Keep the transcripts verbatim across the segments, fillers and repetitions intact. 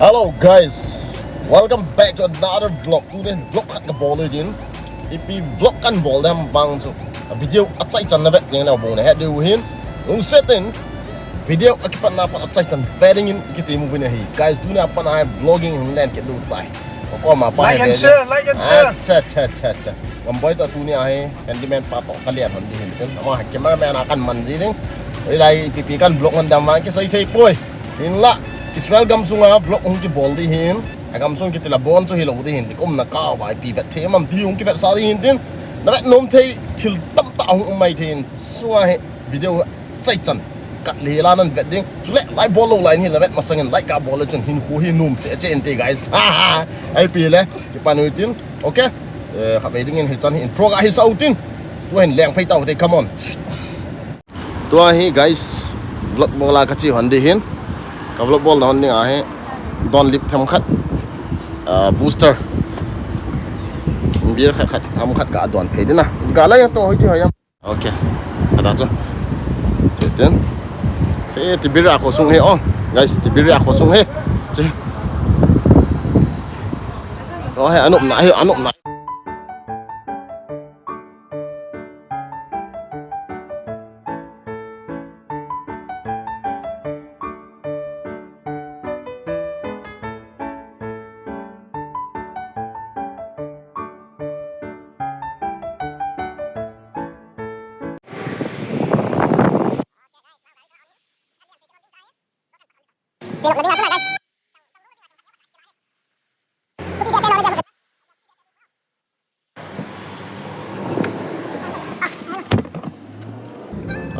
Hello guys, welcome back to another vlog. Tuni vlog khat kabol u hitin. Ipi vlog kabol dem vang chu, video achaichan navet ding leh bou nahet diu ahin. Lungset in video akipatna pat achaichan ve dingin kiti mu vin ahi. Guys, tuni apat a vlogging hung len kit diu tai. Ko ma pa Like he and ve share, like and share. Acha, acha, acha, acha. Gamboi to tuni ahi, handyman pa to kalian hon ding hin tin. Ama cameraman a kaman ji ding. Hilai ipi ipi kavlog hon dem vang kisei thei poi. Hinla, Israel gamsunga vlog hung kibol ding hin. Agamsung kiti la bon chu hilou ding hin. Ti kum na ka vai pi vet thei mam ti hung kivetsah ding hin tin. Navet nom thei thil tamtah hung um mai thei in. Sunga hi video achaichan kat le la nan vet ding. Chule like bol lou lai in hi la vet masangin like kabol le chun hinkho hi nom cheh cheh inte guys. Ipi le, kipa u hitin. Okay. Eh, khatvei dingin hichan hi intro kahisah u hitin. Tua hin leng phei tau te, come on. Tua hi guys, vlog bol a kache hon ding hin. Kavlog bolna hon ding ahi. Don lip themkhat. Ah, booster. Beer khat khat, ham khat kadon phei ding a. Galai to hoi chi hoi am. Okay. Ada chu. Hitin. Hiche Tiberia kho sung hi o. Guys, Tiberia kho sung hi. Hiche. O hi anop na, hi anop na.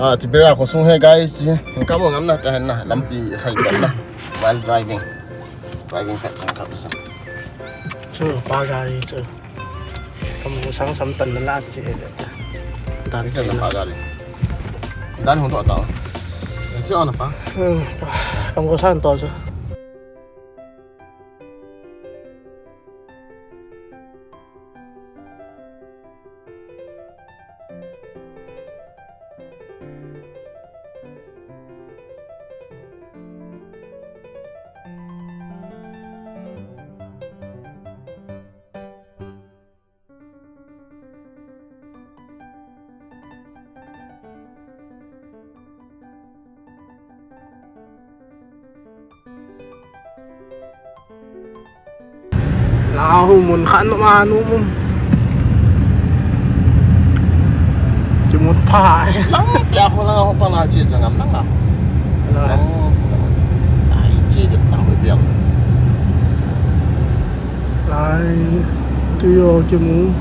Ah, Tiberia kho sung hi guys. Kamu ngam na, tahen na, lampi khai na. While driving. Driving khat khat sa. Chu pa gari chu. Kamu sang sam tan na la chi. Dan Ita na pa gari. Dan hung to tao. Yan si ona pa. Hmm, kamu sang to chu. Lahu mun khan ma nu mum. Chimut pha. Lang pia ko lang ko pa na chi chang am lang a. Lang. Ai chi de tang pia. Lai, tui o kimu.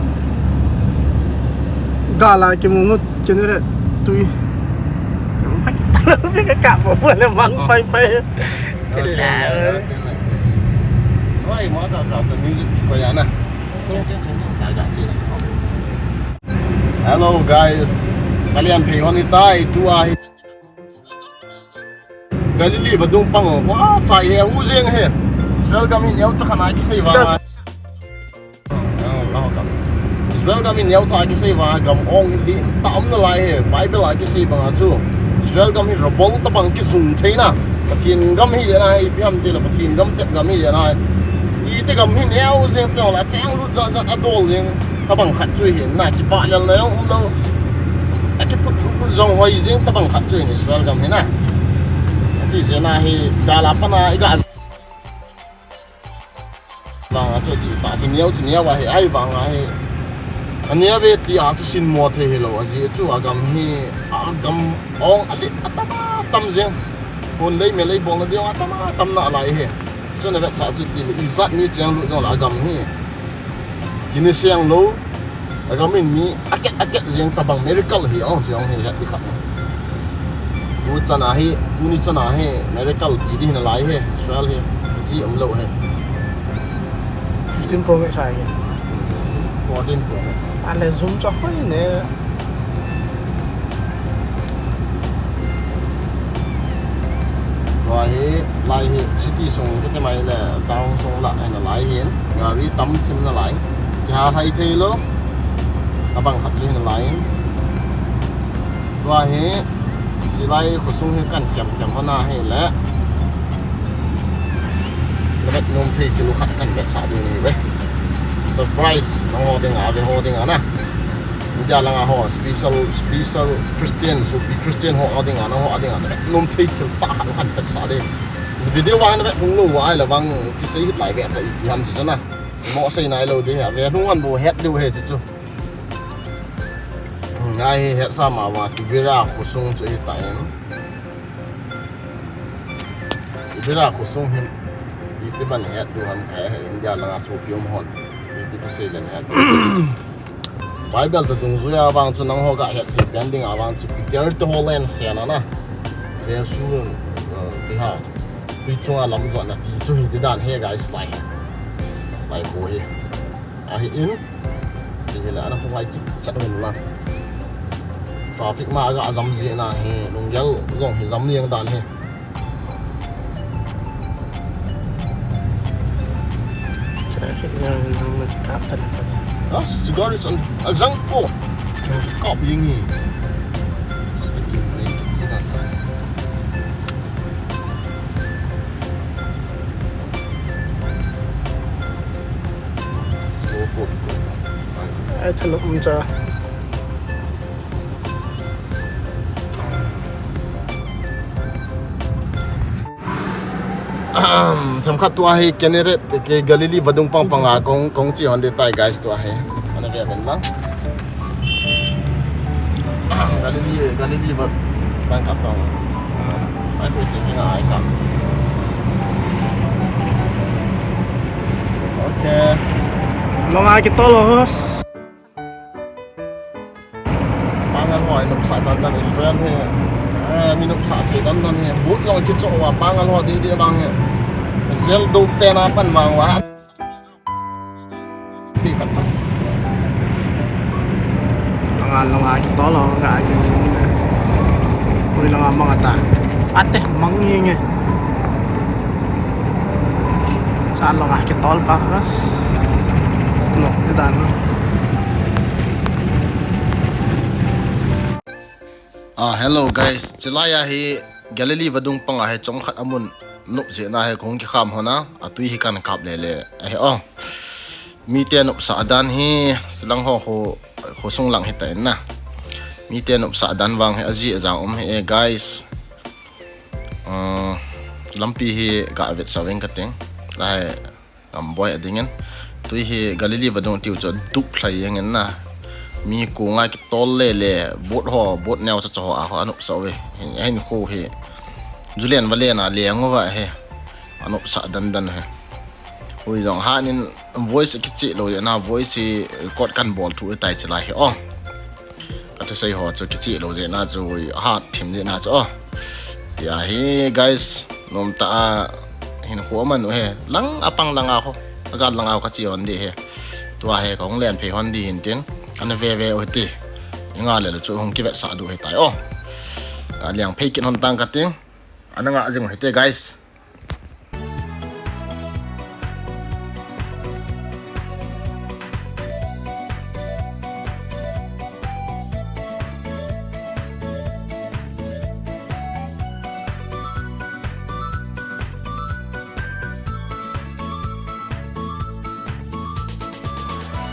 Gala kimu mut kinire tui. Ka ka bo le mang pai pai. Wai mo ka ka music ko ya na. Hello guys. Kalian phei hon i tai tua hi. Galilee vadung pang o, wa, chai he, hu jeng he. Israel gam hi neocha khat a kisei vang a. Israel gam hi neocha a kisei vang a, gam ong limtah um nalai he. Bible a kisei bang a chu Israel gam hi rabol tabang kijung theina. Pathen gam hi jeh a, ipi ham tile Pathen gam tep gam hi jeh a. Iti gam hi neo jeng teng le, cheng lut jat jat a dol jeng. Tabang khat chu hi na, kipah lelna jong um lou. Akiphut phut phut jong hoi jeng tabang khat chu hi Israel gam hi na. Ati jeh a hi gala pat a i ga vang a chu ti ta chu neo chu neo a hi, ahivang a hi. Aneo ve ti a chu sinmo thei hilou, ajeh chu agam hi, agam ong ale atam atam jeng. Hon lei me lei bolna ding atam atam nalai hi. Chu na vetsah chu tile ijat mi cheng lut jong le agam hi. Kini siang lou, agam in mi aket aket jeng tabang miracle hi, o, jeng hi, hi khat. Tu chan a hi, tuni chan a hi, miracle ti ding nalai hi, Israel hi, ji um lou hi. Fifteen Pro Max a hi. Fourteen Pro Max. Ale zoom chok hoi ne. Tua hi, lai hi, city sung kiti mai le, town sung lah, hi nalai hin, gari tam thim nalai. Kiha hai thei lou, tabang khat chu hi nalai hin. Tua hi, chilai khosung hi kan kiam kiam hon a hi le. Nom thei thil khat kan vetsah ding ahi ve. Surprise, nangho dinga, ve ho dinga na. India langa ho, special, special Christian, sopi Christian ho dinga, nangho dinga, nom thei thil tah khat kan vetsah ding. Video vang na vet hung lou, ahileh vang kisei hih lai ve ta ipi ham ti chu na. Mo sei nai lou ding, ve hung an bu het diu ahi ti chu. Ngai hi hetsah ma va, Kibera khosung chu hitan. Kibera khosung hin iti ban het diu ham kahe, India langa sopi um hon iti kisei len het. Bible toh dungjuiya vang chu nangho ga het thei pen dinga vang chu Peter toh Holland sena na. Jesu, eh, ti ha. Tui chunga lam jotna ti chu hiti dan ahi guys, lai. Lai khu hi. Ahin, ti hi la, ana hung ngai chih chat un la. Traffic ma ga jam ji na hi, lunggel jong hi jam liang dan hi. Traffic jam jong ma kap ta. Ah, cigar is on, a jang po. Kap ying hi. Ai, thanop um cha. Ahem, themkhat tua hi Kinneret, ke Galilee vadung pang panga kong, kong chi hon ding tai guys tua hi. Ana ve ven lang. Galilee, Galilee va tang kap tang. Ai, pui ti kinga ai kam. Okay. Long a kitol ho. Pangal ho, ai nopsah dan dan Israel hi. Eh, mi nopsah thei dan dan hi. Boat long kichoh uva, pangal ho didi vang hi. Israel do pen a pan vang uva. Langa, langa kitol ho, ga ki. Ui, langa mang ata. Ate, mang nge nge. Cha langa kitol pa, has. Nok ti dan. Ah, hello guys. Chilai a hi Galilee vadung panga hi chomkhat amun nop jeh na hi kong kikham hon a, atui hi kan kap le le ahi o. Mite nopsah dan hi, silang ho khu, khosung lang hitan na. Mite nopsah dan vang hi, aji ajang um hi e, guys. Uh, lampi hi ga vetsah veng kating. Lai, gam boi a dingin. Tui hi Galilee vadung tiu chu dup lhai jeng in na. Mi kong a kitol le le, boat ho, boat neo cha cha ho a ho, anopsah uve. Hin, hin khu hi. Julen valen a leng uva hi. Anopsah dan dan hi. Ui jong hanin voice kichih lou jeh na, voice hi record kan bol thu tai chilai hi o. Ka thusei ho chu kichih lou jeh na chu ui hat thim jeh na chu o. Tia hi guys, nom ta a hin khu man u he. Lang apang lang a khu. Agal lang a khu kachi hon di he. Tua he kong len phei hon di hin tin. Ana ve ve u ti. Inga le lu chu hung kivetsah du he tai o. Ka liang phei kin hon tang kating. Ana nga jing u he te guys.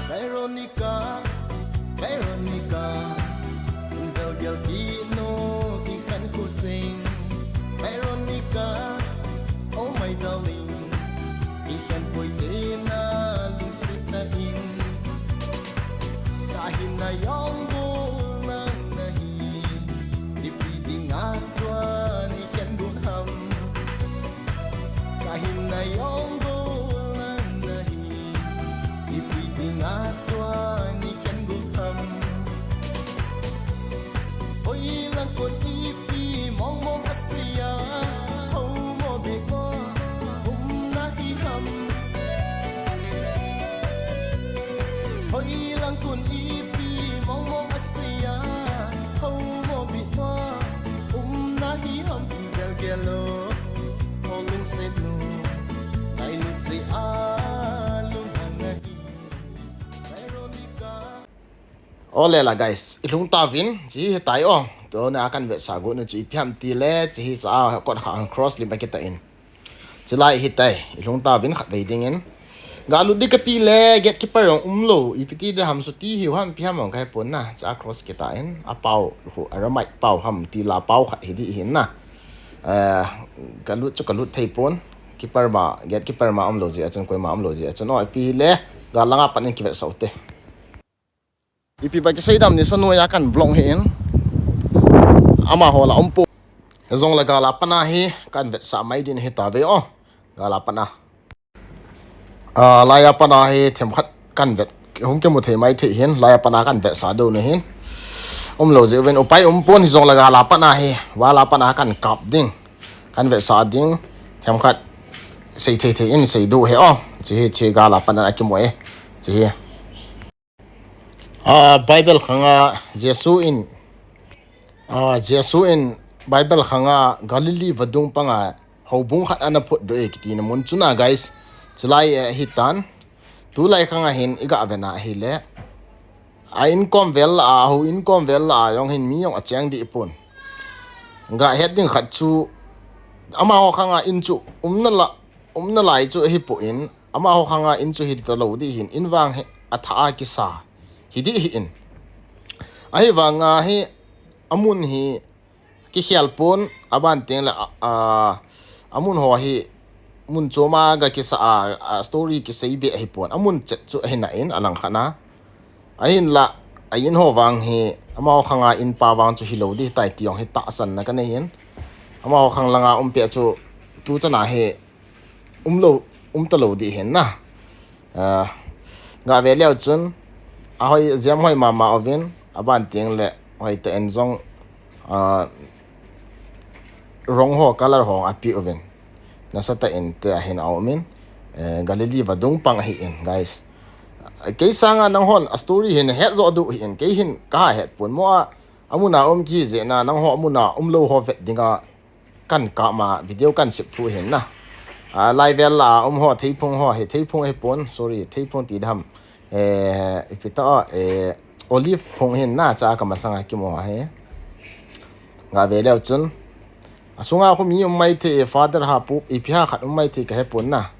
Veronica, Veronica, vel gel kit nom, i khan khu ching. Veronica, oh my darling, i khan poi te na lungset tah in. Ka hinna jong bol nang nahi, ipi dinga tua nei khen got ham. Ka hinna jong bol nang nahi, ipi dinga tua nei khen got ham. Hoilang kon ipi mong mong asei a, ho mo beh mo umna hi ham. Hoilang kon ipi mong mong asei a, ho mo beh mo umna hi ham. Gel gel o, o lungset nu, nai lut jeh a lunghang nahi. Veronica. O le la guys, i lhung tauvin, chi hi tai o. Tuni a kan vetsah got nu chu ipi ham ti le, chi hi cha a kot kha ang cross lim a kitan. Chulai hitai, ilhung tauvin khatvei dingin. Galut ding kati le, gatekeeper jong umlou, ipi ti ding ham, chuti hiu ham, ipi ham jong kahepon na, cha cross kita in, apao, hu, aramai pao ham, tila pao khat hi ding hin na. Eh, galut chu galut thei pon, keeper ma, gatekeeper ma umlou jeh a chun, koima umlou jeh a chun, o, ipi le, gal langa pat in kivetsah u te. Ipi ba kisei dam ni sa noiya kan vlog hi in. Amaho la um pon. Hijongle gal a pat a hi kan vetsah mai ding hi tave o. Gal a pat a. Ah, laiya pat a hi themkhat kan vet. Hung kimu thei mai thei hin. Laiya pat a kan vetsah diu na hin. Umlou jeh uvin upai um pon hijongle gal a pat a hi. Gal a pat a kan kap ding. Kan vetsah ding. Themkhat sei thei thei in sei diu hi o. Chi hi chi gal a pat a kimu e. Chi hi. Ah, Bible khanga Jesu in, ah, Jesu in Bible khanga Galilee vadung panga houbung khat ana phutdoh e kiti na mun chu na, guys. Chulai, eh, hitan. Tulai khanga hin iga vena hile. A inkom vel a, hou inkom vel a, jong hin mi jong acheng deh pon. Gahet ding khat chu, amaho khanga in chu umna la, umna lai chu ahipon, amaho khanga in chu hita lou ding hin, in vang hi athah a kisa hi ding hin. Ahivanga hi amun hi kikhel pon, aban teng le, a, a, amun ho hi mun chom a ga kisa a, a story kisei be ahipon, amun chet chu ahi na in, alang khat na. Ahinla, a in ho vang hi, amaho khanga in pa vang chu hilou ding tai ti jong hi tahsan na kanei hin. Amaho khang langa um peh chu tuchan a hi umlou, umta lou ding hin na. Ah, ga ve leu chun, ahoi, jam hoi mama uvin, aban teng le, hoi ta en jong, ah, rong ho, color ho api uvin. Nasatah in te ahin a um in, eh, Galilee vadung pang ahi in, guys. Kei sanga nanghon a story hin het jo diu hin, kei hin kaha het pon mo a, amun a um kiji na, nangho amun a umlou ho vet dinga kan kap ma video kan sip thu hin na. A, lai vel a um ho, Theiphung ho hi, Theiphung hi pon, sorry, Theiphung ti dam. Eh, ipi ta, eh, Olive Phung hin na, cha ka masanga kimu hi. Ga ve leu chun. Asunga khu mi um mai thei, Father ha pu, ipi ha khat um mai thei kahepon na.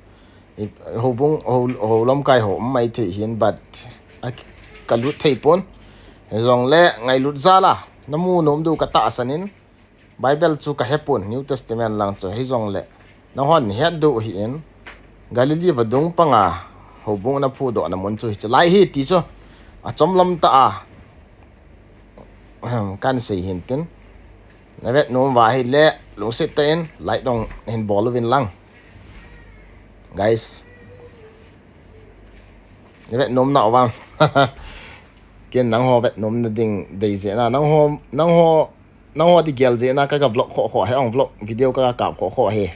I, houbung, hou, hou lamkai ho um mai thei hin, but a, kalut thei pon. Hijongle ngailut jal a, namu nom diu katahsan in. Bible chu kahepon, New Testament lang chu, hijongle. Nahon het diu hin, Galilee vadung panga, houbung ana phutdoh na mun chu, hiche lai hi ti chu. Achom lam tah a. Ahem, kan sei hin tin. Na vet nom uva ahile, lungset tah in, like dong hin bol uvin lang. Guys. Na vet nom nau vang. Ken nangho vet nom na ding dei jeh na. Nangho, nangho, nangho ti gel jeh na ka, ka vlog kho kho hi, ong vlog video ka, ka kap kho kho hi.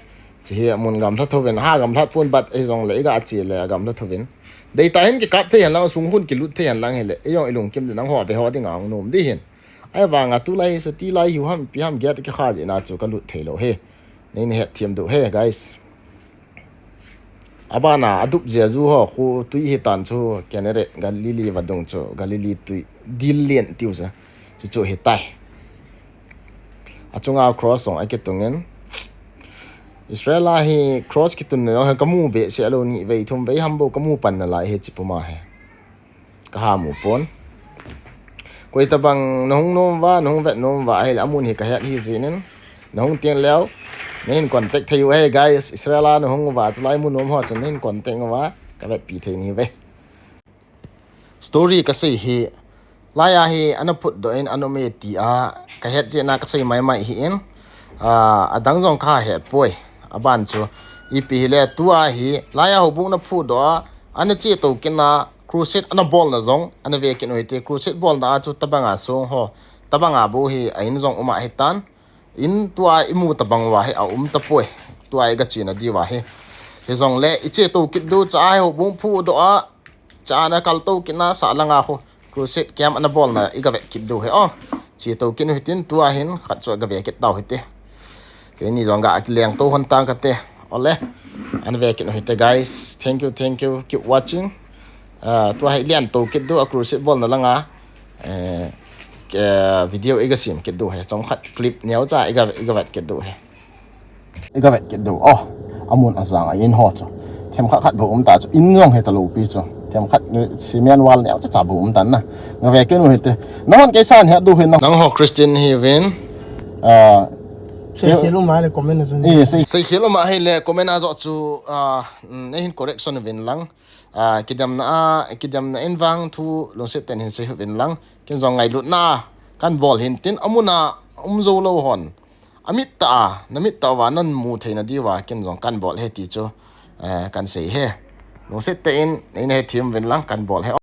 Chi hi mun gamlha tho uvin, ha gamlha pon but hijongle iga che le gamlha tho uvin. Dei tah hin kikap thei hen lang, sung hun kilut thei hen lang hile. Ijong ilungkim ding nangho ve ho ding a ong nom ding hin. Ahivanga tulai, chuti lai hiu ham, ipi ham, gate kikha jeh na chu kalut thei lou hi. Nei na het them diu hi, guys. Abana, adup jia ju ho, khu tui hitan chu, Gennesaret, Galilee vadung chu, Galilee tui, dil lien tiu chu. Chu chu hitai. Achunga cross jong akitung in. Israel a hi cross kitun na jong hi kamu behseh lou, ni vei thum vei ham bou kamu pan nalai hi chi puma hi. Kaha mu pon. Koi tabang nahung nom uva, nahung vet nom uva, ahile amun hi kahet hi jeh in. Nahung teng leu, nahin contact thei u hi, guys. Israel a nahung uva, chulai mu nom ho chun nahin contact uva, kavetpi thei nahi uve. Story kasei hi, laiya hi ana phutdoh in ana um e tia, kahet jeh na kasei mai mai hi in, ah, adang jong kahet poi, aban chu, ipi hile tua hi, laiya houbung ana phutdoh a, ana che tou kit na, crusade ana bolna jong, ana ve kit u hite, crusade bolna a chu tabanga song ho, tabanga bou hi, a in jong um ahitan, in tua imu tabang uva hi, aum tapoi, tua iga chena diuva hi. Hijongle, iche tou kit diu cha a hi houbung phutdoh a, cha ana kal tou kit na sa langa khu, crusade camp ana bolna iga vet kit diu hi o. Che tou kit u hitin tua hin khat chu iga ve kit tau hite. Keini jong ga kileng tou hon tang kate. Ole. Ana ve kit u hite guys. Thank you, thank you. Keep watching. Ah, tua hi len tou kit diu a crusade bolna langa. Eh, ke video iga sem kit diu hi. Chomkhat clip neocha iga, iga vet kit diu hi. Iga vet kit diu. Oh. Amun ajang a in ho chu themkhat khat bou um ta chu, in jong hita loupi chu. Themkhat, eh, cement wall neo cha cha bou um tan na. Nga ve kit u hite. Nahon keisan he du hin nang. Nangho Christian hiuvin. Ah, seikhel um a le comment a chu. Eh, sei, seikhel um a hile comment a joh chu, ah, mm, nei hin correction uvin lang. Ah, kidemna a, kidemna in vang thu lungset tah in hin sei uvin lang. Ken jong ngailutna kan bol hin tin, amun a um jou lou hon. Amit tah a, namit tah uva nan mu theina diuva ken jong kan bol e ti chu, eh, kan sei e. Lungset tah in, nei na hethem uvin lang kan bol e.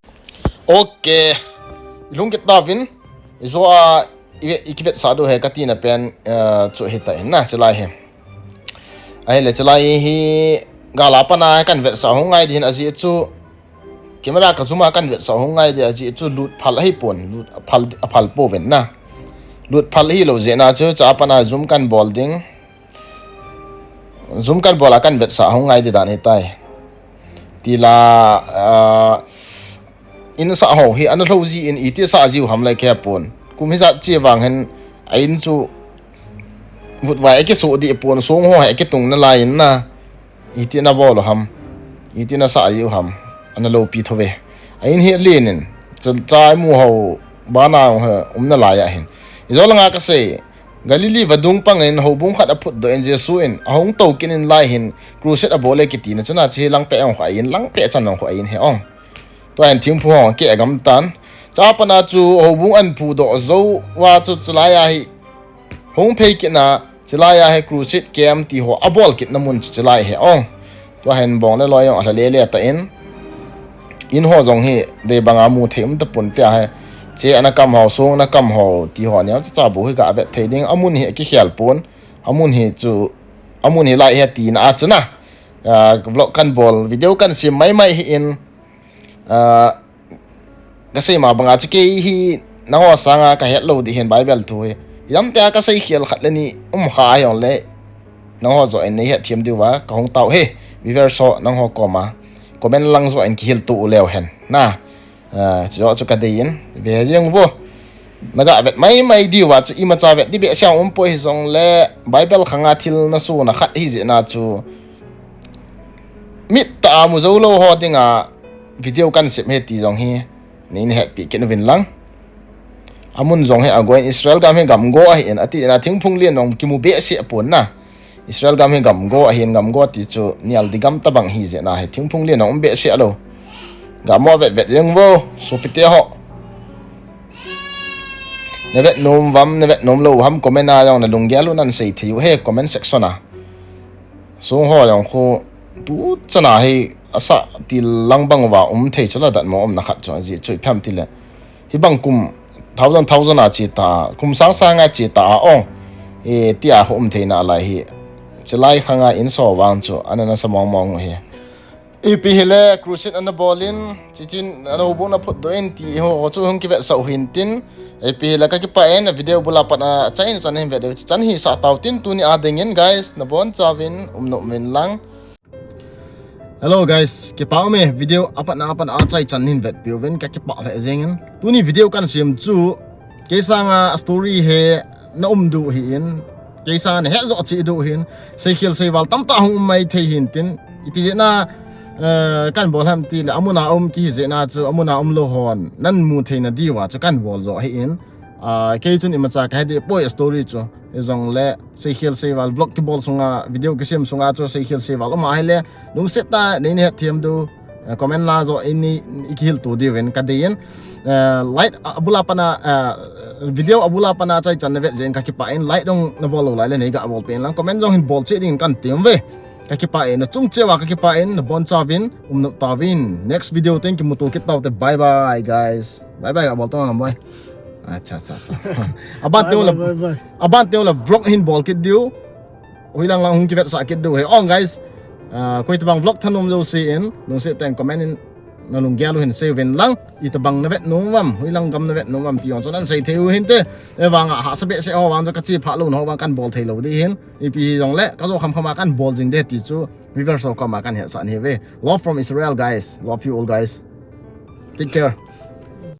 Ok. I lungset tah uvin, i jo a, i, i kivetsah diu hi kati na pen, eh, chu hita in na, chulai hi. Ahile chulai hi, gal a pat a kan vetsah hung ngai ding hin ajeh chu, camera ka zoom a kan vetsah hung ngai ding ajeh chu lut phal ahipon, lut phal, aphal pouvin na. Lut phal ahilou jeh a chu, chua pat a zoom kan bol ding. Zoom kan bol a kan vetsah hung ngai ding dan hitai. Tila, ah, in sah ho hi, ana lhou jin iti sah jiu ham lai kei pon. Kum hijat che vang hin, a in chu vutvai a kiso dih pon, song ho hi a kitung nalai in na. Iti na bol u ham. Iti na sah jiu ham. Ana loupi thou ve. A in hi len in. Cha, cha imu ho bana ho um nalai a hin. I jo langa ka sei. Galilee vadung pang in houbung khat aphutdoh in Jesu in ahung tou kit in lai hin crusade abol e kiti na chu na, chi lang pe ong kho a in, lang pe chan ong kho a in he ong. Tua hin thingphung ho keh gam tan. Chua pat a chu houbung an phudoh jou uva chu chulai a hi hung phei kit na, chulai a hi crusade camp ti ho abol kit na mun chu chulai he ong. Tua hin bong le loi jong alha lele tah in. In ho jong hi dei banga mu thei um tapon tia hi. Che ana kam ho, song ana kam ho ti ho neo cha cha bou hi ga vet thei ding. Amun hi akikhel pon. Amun hi chu, amun hi lai hi tina a chu na. Ah, vlog kan bol, video kan sem mai mai hi in. Ah, Ka sei ma banga chu kei hi nangho sanga ka het lou ding hin Bible thu hi. Ijemtia ka seikhel khat le ni um kha hijongle nangho joh in nei hethem diuva ka hung tao e. Viewers ho nangho koma comment lang joh in kihil to u leu hen. Na, ah, chu chu ka dei in ve jeng vo. Na ga vet mai mai diuva chu imacha vet ding behseh um poi hijongle Bible khanga thil na suna khat hi jeh a chu mit tah a mu jou lou ho dinga video kan sem e ti jong hi. Nei na hetpi kit uvin lang. Amun jong hi agoin Israel gam hi gamgo ahin, ati na thingphung len jong kimu behseh pon na. Israel gam hi gamgo ahin, gamgo ti chu nial di gam tabang hi jeh a hi thingphung len jong um behseh lou. Ga mo vet vet jeng vo, sopite ho. Na vet nom uvam, na vet nom lou uvam comment a jong na lunggel u nan sei thei u he comment section a. Song ho jong khu tu chan a hi asah til lang bang uva um thei chu la, datmo umna khat chu ajeh chu ipi ham tile. Hibang kum thousand thousand a che ta, kum sang sang a che ta a ong. E, tia khu um thei nalai hi. Chulai khanga in so vang chu ana nasa mong mong u hi. Ipi hile crusade ana bol in, chichin ana houbung ana phutdoh in ti ho chu hung kivetsah u hin tin. Ipi hile ka kipah in, video bula pat a chan in chan hin vet u chan hi sa tau tin tuni a ding in guys, na bonchauvin um nom uvin lang. Hello guys, kipah ume, video apat na apat a chai chan hin vetpi uvin ka kipah lheh jeng in. Tuni video kan sem chu, kei sanga story hi na um diu hin, kei sanga na het joh cheh diu hin, seikhel seival tamtah hung um mai thei hin tin, ipi jeh a, eh, kan bol ham tile, amun a um kihi jeh a chu, amun a um lou hon nan mu theina diuva chu kan bol joh ahin. Ah, kei chun imacha ka he deh poi story chu. Hijongle, seikhel seival vlog kibol sunga, video kisem sunga chu seikhel seival um ahile, lungset tah a nei na hethem diu, eh, comment la joh in nei, i kihil to diuvin ka dei in. Eh, like, a, abula pat a, eh, video abula pat a chai chan na vet jeh in ka kipah in, like jong na bol lou lai le nei ga bol pen lang, comment jong hin bol cheh ding in kan tem uve. Ka kipah in, na chung cheh uva ka kipah in, na bonchauvin um nom tauvin. Next video teng kimuto kit taute, bye bye guys. Bye bye ga bol tang boi. Acha, acha, acha. Aban teu la, bye, bye, bye. Aban teu la vlog hin bol kit diu. Hoilang lang hung kivetsah kit diu hi. Ong guys. Ah, koi tabang vlog thanom jouse in, lungset tah in comment in na lunggel u hin sei uvin lang. Itobang na vet nom uvam, hoilang gam na vet nom uvam ti jong chu nan sei thei u hinte. Ahivanga hahsa behseh ho vang chu ka che phah louna ho vang kan bol thei lou ding hin. Ipi hijongle, ka jo kham kham a kan bol jing ding ti chu viewers ho koma kan hetsah nahi uve. Love from Israel guys. Love you all guys. Take care.